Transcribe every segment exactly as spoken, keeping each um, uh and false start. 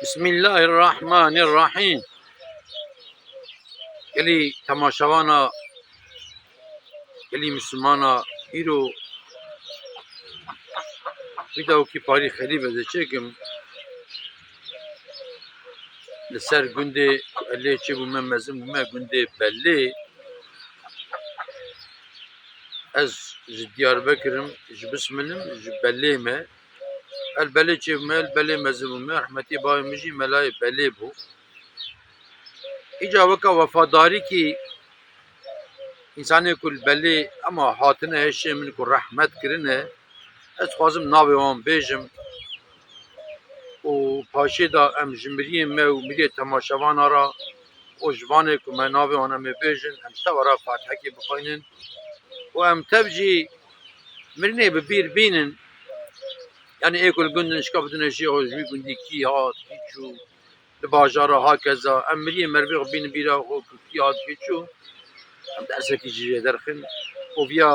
Bismillahirrahmanirrahîm. Gelî temaşevana, gelî Mislimana, îro vîdeokî parî xerîb ez ê çêkim. Li ser gundê ku ez lê çêbûme, mezin bûme, gundê Belê. Ez ji Diyarbekir im, ji Bismil im, ji Belê me. El Belê çêbûme, el Belê mezin bûme, rehmetî bavê min jî melayê Belê bû. Îca weka wefadarîkî însanê ku li Belê ema hatine hêşê min ku rehmet kirine, ez dixwazim navê wan bêjim û paşê de em ji miriyê me û miriyê temaşevana re û ji vanê ku me navê wan em ê bêjin, em ji tev re fatihekê bixwînin û em tev jî mirinê bi bîr bînin. Yanî ê ku li gund in şika bidine jê, ji wî gundî kî hat, kî çû, li bajara hakeza. Em miriyê merivê xwe bînin bîra xwe ku kî hat, kî çû. Em dersekî jî jê derxin û viya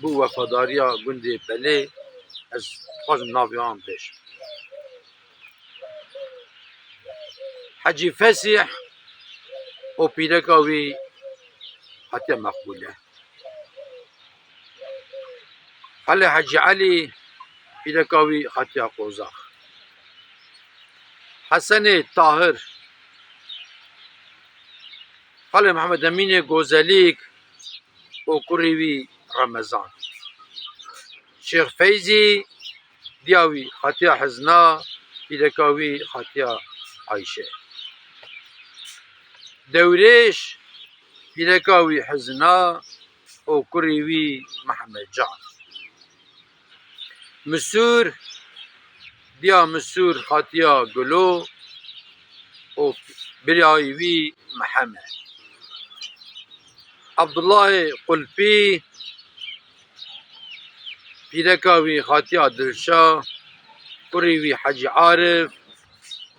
bi wefadariya gundê Belê ez dixwazim navê wan bêjim. Hecî Fesîh û pîreka wî hatiye Meqbûle. Xalê Hecî Elî, pîreka wî hatiye Qozax. Hesenê Tahir, xalê Mihemed Emînê Gozelîk û kurê wî Remezan. Şêx Feyzî, diya wî xatiya Hizna, pîreka wî xatiya Ayşe. Dewrêş, pîreka wî Hizna û kurê wî Mehemedcan. Misûr, diya Misûr xatiya Gulo û birayê wî Meheme. Abdullahê Qulpî, pîreka wî xatiya Dilşa, kurê wî Hecî Arif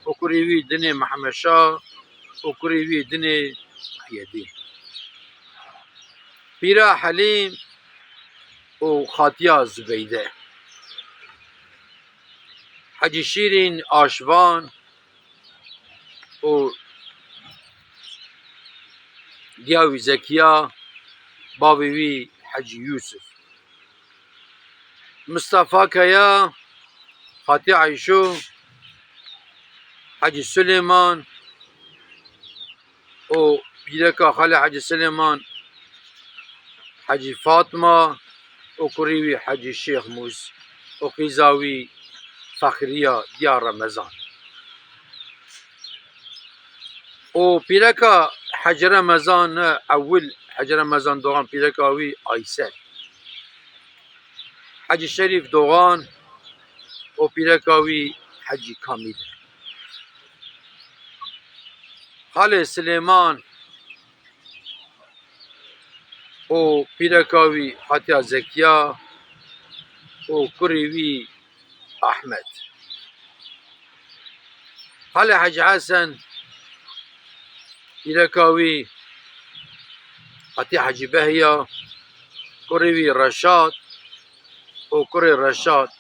û kurê wî dinê Mehemedşa û kurê wî dinê Muhyedîn. Pîra Helîm û xatiya Zubeyde. Hecî Şîrîn Aşvan û diya wî Zekiya, bavê wî Hecî Yûsif. Mistefa Keya, xatiya Eyşo, Hecî Sulêman û pîreka xalê Hecî Sulêman, Hecî Fatma û kurê wî Hecî Şêxmûs û qîza wî Fexriya diya Remezan. Û pîreka Hecî Remezan, ne, ewil Hecî Remezan Doğan, pîreka wî Aysel. Hecî Şerîf Doğan û pîreka wî Hecî Kamîl. Xalê Silêman û pîreka wî xatiya Zekiya û kurê wî Ahmet. Xalê Hecî Hesen, pîreka wî xatiya Hecî Behya, kurê wî Reşad û kurê Reşad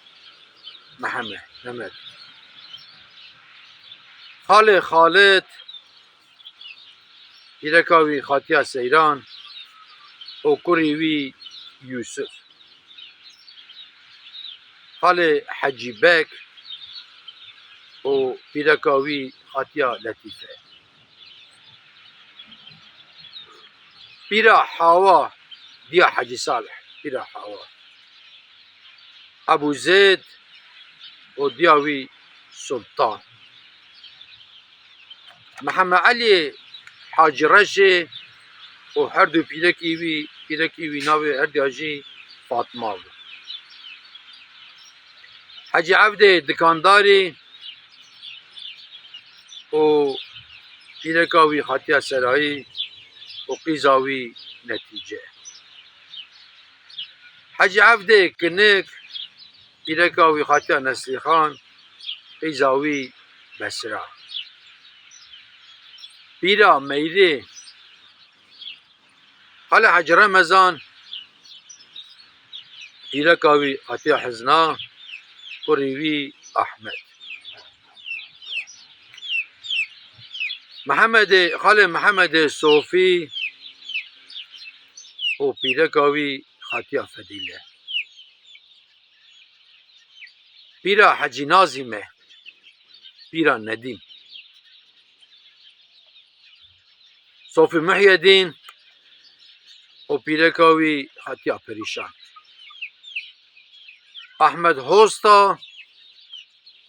Meheme-, Mehmet. Xalê Xalid, pîreka wî xatiya Seyran û kurê wî Yûsif. Xalê Hecî Bek û pîreka wî xatiya Letîfe. Pîra Hawa, diya Hecî Salih, pîra Hawa. Ebû Zêd û diya wî Sultan. Mihemed Elî Hacî Reşê û her du pîrekî wî, pîrekî wî navê her diya jî Fatma bû. Hecî Evdê dikandarî û pîreka wî xatiya Serayî û qîza wî Netîce. Hecî Evdê kinik, pîreka wî xatiya Neslîxan, qîza wî Besra. Pîra Meyrê, Xalê Hecî Remezan, pîreka wî xatiya Hizna, kurê wî Ahmet. Mihemedê, xalê Mihemedê Sofî û pîreka wî Xatiya Fedîle. Pîra Hecî Nazîme, pîra Nedîm. Sofî Mihyedîn û pîreka wî Xatiya Perîşan. Ahmed Hosta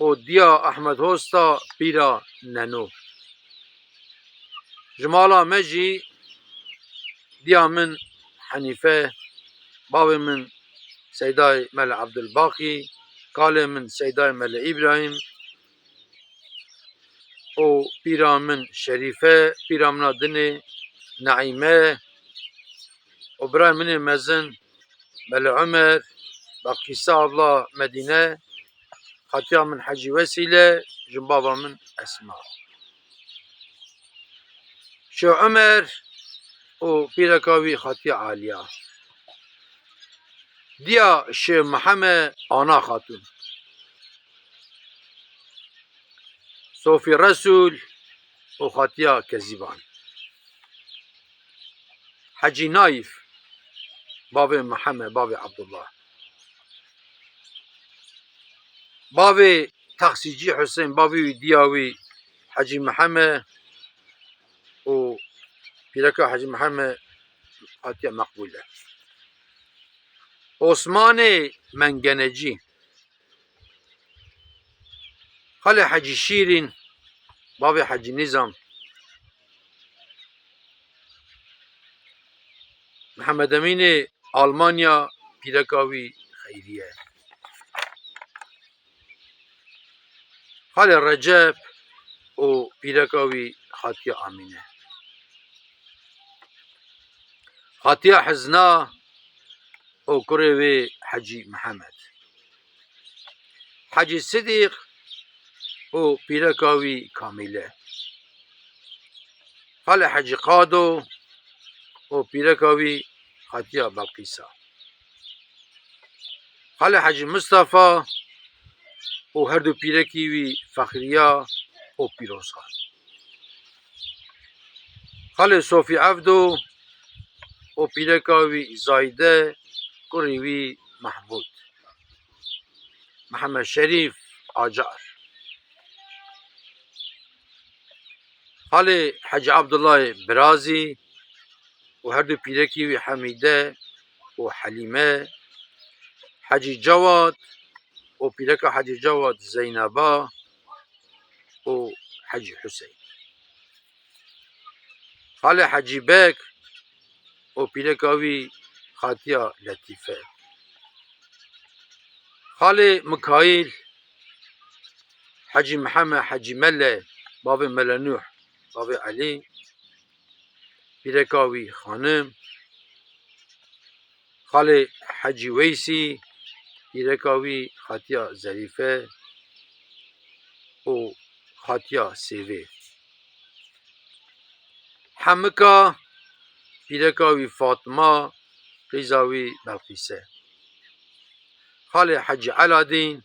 û diya Ahmed Hosta pîra Neno. Ji mala me jî diya min Henîfe, bavê min Seydayê Mele Ebdulbaqî, kalê min Seydayê Mele Îbrahîm û pîra min Şerîfe, pîra min a dinê Naîme û birayê min ê mezin Mele Omer, Belqîsa abla Medîne, xatiya min Hecî Wesîle, jinbava min Esma. Şêx Omer û pîreka wî xatiya Aliya. Diya Şêx Miheme Ana Xatûn. Sofî Resûl û xatiya Kezîban. Hecî Naîf, bavê Miheme, bavê Ebdullah. Bavê Taksîcî Husên, bavê wî, diya wî Hecî Miheme û pîreka Hecî Miheme xatiya Meqbûle. Osmanê Mengenecî. Xalê Hecî Şîrîn, bavê Hecî Nîzam. Mihemed Emînê Almanya, pîreka wî Xeyriye. Xalê Recep û pîreka wî xatiya Amîne. Xatiya Hizna û kurê wê Hecî Mihemed. Hecî Sidîq û pîreka wî Kamîle. Xalê Hecî Qado û pîreka wî xatiya Belqîsa. Xalê Hecî Mistefa û her du pîrekî wî Fexriya û Pîrozxan. Xalê Sofî Evdo û pîreka wî Zayde, kurî wî Mehmûd. Mihemed Şerîf Acar. Xalê Hecî Abdullahê Birazî û her du pîrekî wî Hemîde û Helîme, Hecî Cewad û pîreka Hecî Cewad Zeyneba û Hecî Huseyn. Xalê Hecî Beg û pîreka wî xatiya Letîfe. Xalê Mikaîl, Hecî Mihemed, Hecî Mele, bavê Mele Nûh, bavê Elî, pîreka wî Xanim. Xalê Hecî Weysî, pîreka wî xatiya Zerîfe û xatiya Sêvê. Hemika, pîreka wî Fatma, qîza wî Belqîse. Xalê Hecî Eladîn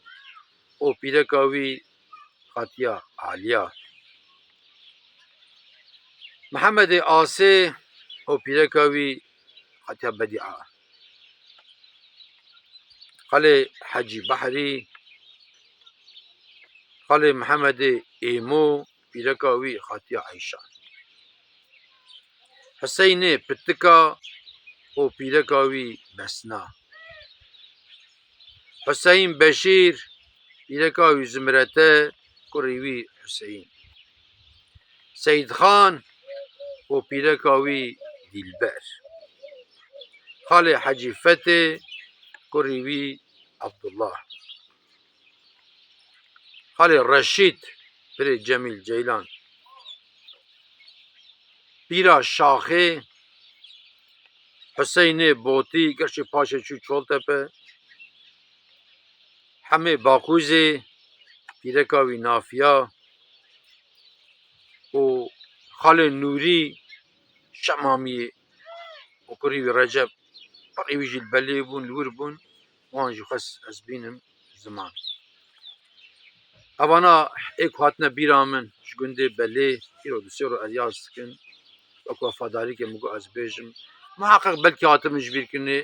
û pîreka wî xatiya Aliya. Mihemedê Asê û pîreka wî xatiya Bedîa. Xalê Hecî Behrî, xalê Mihemedê Êmo, pîreka wî xatiya Eyşan. Hiseynê Pitika û pîreka wî Besna. Huseyîn Beşîr, pîreka wî Zimrete, kurî wî Huseyîn. Seydxan û pîreka wî Dîlber. Xalê Hecî Fetê, kurî wî Abdullah. Xalê Reşîd, pirê Cemîl Ceylan. Pîra Şaxê, Huseynê Botî, gerçê paşê çû Çoltepe. Hemê Baqûzê, pîreka wî Nafiya û Xalê Nûrî Şemamiyê û kurî wî Recep, pirî wî jî li belê bûn, li wir bûn, wan jî xwest ez bînim ziman. Evana ê ku hatine bîra min ji gundê Belê, îro du sê ro ez yaz dikin. Wek wefadarîkê min got ez bêjim. Muheqeq belkî hatibin ji bîrkirinê.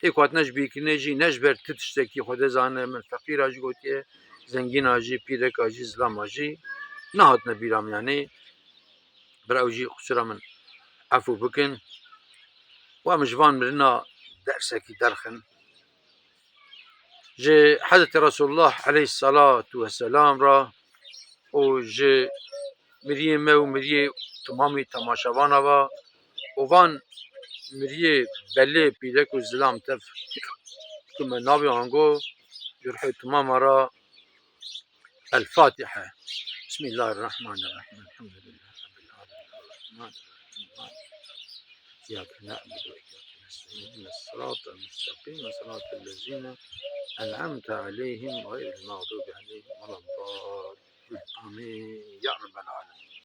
Ê ku hatine ji bîrkirinê jî ne ji ber tu tiştekî Xwedê zane min feqîra jî gotiye, zengîna jî, pîreka jî, zilama jî nehatine bîra min yanî. Bira ew jî qusura min efû bikin. Û em ji van mirina dersekî derxin. Ji Hezretî Resulullah aleyhissalatu vesselam re û ji miriyê me û miriyê temamî temaşevana ve û van miriyê Belê, pîrek û zilam tev ku me navê ango ji ruhê temama re. الفاتحة. بسم الله الرحمن الرحيم. الحمد لله رب العالمين. الرحمن الرحيم. مالك يوم الدين. إياك نعبد وإياك نستعين. اهدنا الصراط المستقيم. صراط الذين أنعمت عليهم غير المغضوب عليهم ولا الضالين. آمين يا رب العالمين.